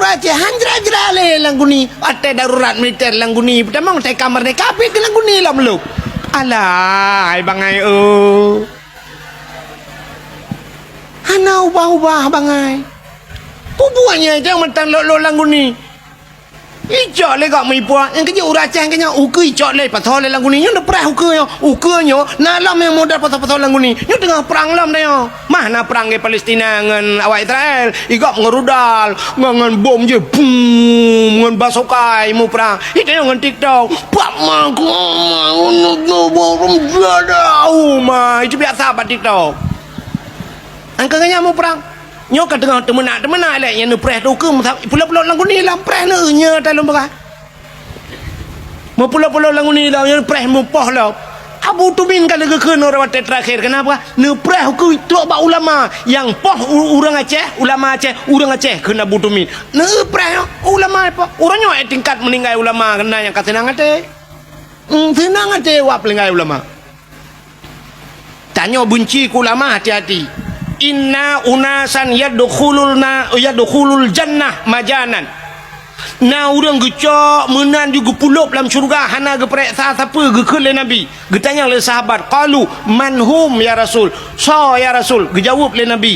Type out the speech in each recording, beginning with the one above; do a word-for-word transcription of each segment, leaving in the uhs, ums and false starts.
Aceh han jra-jra lé Langguni, watèe darurat militer Langguni, peutamong watèe ka meurdéhka pih keu Langguni lom lôb. Alah, hai bangai, oh. Hana ubah-ubah bangai. Peue buet nyan, jangan mantong lôk-lôk Langguni. Icok lé gak meuipuak, nyang keujeuet ureueng Aceh keunyan ukeue icok lé pasoe lé Langguni. Nyoe neupreh ukeue nyoe. Ukeue nyoe na lom nyang model pasoe-pasoe Langguni. Nyoe teungoh prang lom tanyoe. Mah na prang lé Palestina ngon awak Israel. Igop ngon rudal, ngon, ngon bom jih, bum, ngon basokai muprang. Itu nyoe ngon TikTok. Pak ma, ku ma, ngon, ngon, ngon, ngon, ngon, ngon, ma. Itu biasa bak TikTok. Angka nyan muprang. Nyoe ka teungoh teumeunak-teumeunak lé nyang neupreh tu keu meusa-, pulo-pulo Langguni lom preh neu nyoe talon peugah. Meupulo-pulo Langguni lom nyang preh meupoh lom. Abu Tumin ka lheueh geukheun uroe watèe teurakhir, kenapa? Neupreh ukeue trok bak ulama nyang poh u-, ureueng Aceh, ulama Aceh, ureueng Aceh kheun Abu Tumin. Neupreh ulama poh. Uroe nyoe tingkat meuninggai ulama keunan nyang ka seunang até. Hmm, seunang até wak peulinggai ulama. Tanyoe beunci keu ulama, hati-hati. Inna unasan yadkhulul na-, yadkhulul jannah majanan. Na ureueng geucok meunan di geupulop lam syeuruga hana geupareksa sapeue, geukheun lé Nabi. Geutanyong lé sahabat, qalu, "Man hum ya Rasul?" Soe ya Rasul? Geujaweueb lé Nabi,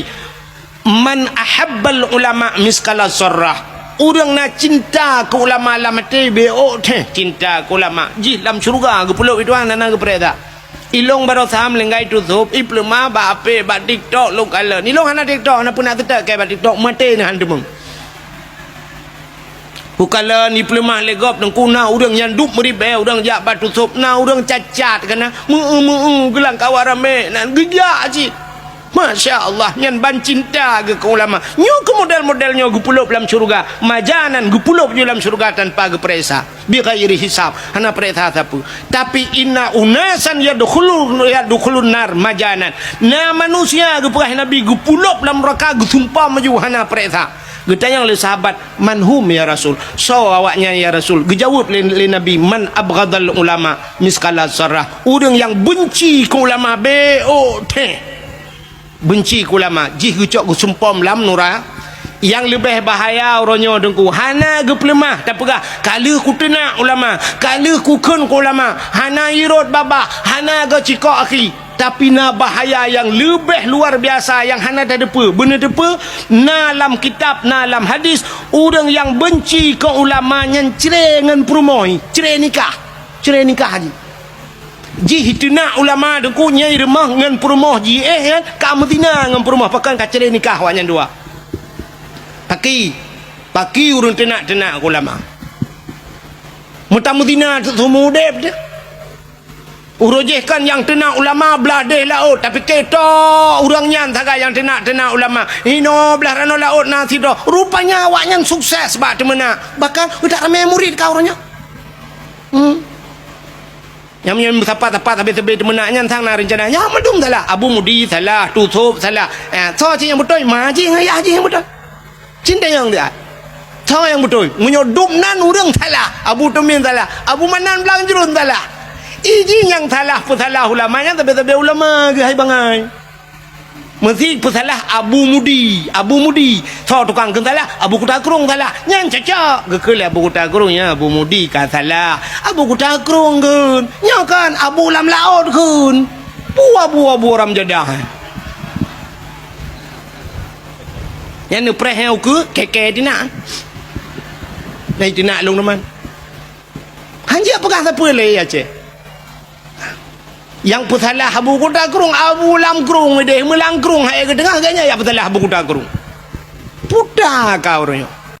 "Man ahabbal ulama miskala zarrah." Ureueng na cinta keu ulama lam até, beuôt teuh cinta keu ulama. Jih lam syeuruga geupulop itu hana geupareksa. Ilong baroe sam linggai tusôb, ipeuleumah bak apé, bak TikTok lôn kalon. Ilong hana TikTok, hana peunak teutek keu bak TikTok, maté neuh han teumeung. Kukalon ipeuleumah lé gob teungku na ureueng nyang dup meuribée, ureueng jak bak tusôb, na ureueng cacat kana, meu-eu-meu-eu geulang kawan ramé, na geujak cit. Masya Allah, nyan ban cinta geuh keu ulama. Nyoe keu model-model nyoe geupulop lam syeuruga. Majanan geupulop ju lam syeuruga tanpa geupareksa. Bighairi hisab, hana pareksa sapeue. Tapi inna unasan yadkhulun, yadkhulun nar majanan. Na manusia geupeugah Nabi geupulop lam neuraka geusumpom ju hana pareksa. Geutanyong lé sahabat, "Man hum ya Rasul?" Soe awaknyan ya Rasul? Geujaweueb lé, lé Nabi, "Man abghadal ulama miskala zarrah." Ureueng nyang beunci keu ulama beuôt teuh. Beunci keu ulama, jih geucok geusumpom lam nura. Nyang leubeh bahaya uroe nyoe teungku, hana geupeuleumah tapeugah, "Ka lheueh kuteunak ulama, ka lheueh kukheun keu ulama," hana irot babah, hana geucikok akhi. Tapi na bahaya nyang leubeh luar biasa nyang hana tateupeue. Beuneuteupeu, na lam kitab, na lam hadis, ureueng nyang beunci keu ulama nyan cre ngon peurumoh, cre nikah. Cre nikah jih. Jih teunak ulama teungku nyang rumoh ngon peurumoh jih, eh, nyan ka meuzina ngon peurumoh, pakon ka cre nikah awaknyan dua. Paki, paki ureueng teunak-teunak ulama. Meutameuzina seumeu udeb teuh. Uroe jih kan nyang teunak ulama blah deh laôt, tapi keutôk ureueng nyan sagai nyang teunak-teunak ulama. Inoe blah ranoe laôt na sidroe. Rupanya awaknyan sukses bak teumeunak. Bahkan udah ramé murid ka uroe nyoe. Hmm. Nyang meunyoe meusapat-sapat sabe-sabe teumeunak nyan sang na reuncana. Nyang mandum salah. Abu Mudi salah, Tusôb salah. Eh, soe cit nyang beutôi? Ma jih ngon yah jih nyang beutôi. Cintayong dia. Soe nyang beutôi? Meunyoe dum nan ureueng salah, Abu Tumin salah, Abu Manan Blang Jruen salah. Iji nyang salah peusalah ulama nyan sabe-sabe ulama geuh hai bangai. Meusi peusalah Abu Mudi, Abu Mudi. Soe tukang kheun salah? Abu Kuta Krueng salah. Nyan cocok. Geukheun lé Abu Kuta Krueng, "Ya, Abu Mudi ka salah. Abu Kuta Krueng kheun. Nyoe kan Abu lam laôt kheun." Bua-bua-bua ram jadah. Nyan neupreh nyang ukeue, kèe-kèe teunak. Nyan teunak lôn teuma. Hanjeuet peugah sapeue lé Aceh. Nyang peusalah Abu Kuta Krueng, Abu Lam Krueng deh, meulang krueng hai geuteungoh, gobnyan nyang peusalah Abu Kuta Krueng. Puta ka ureueng nyoe.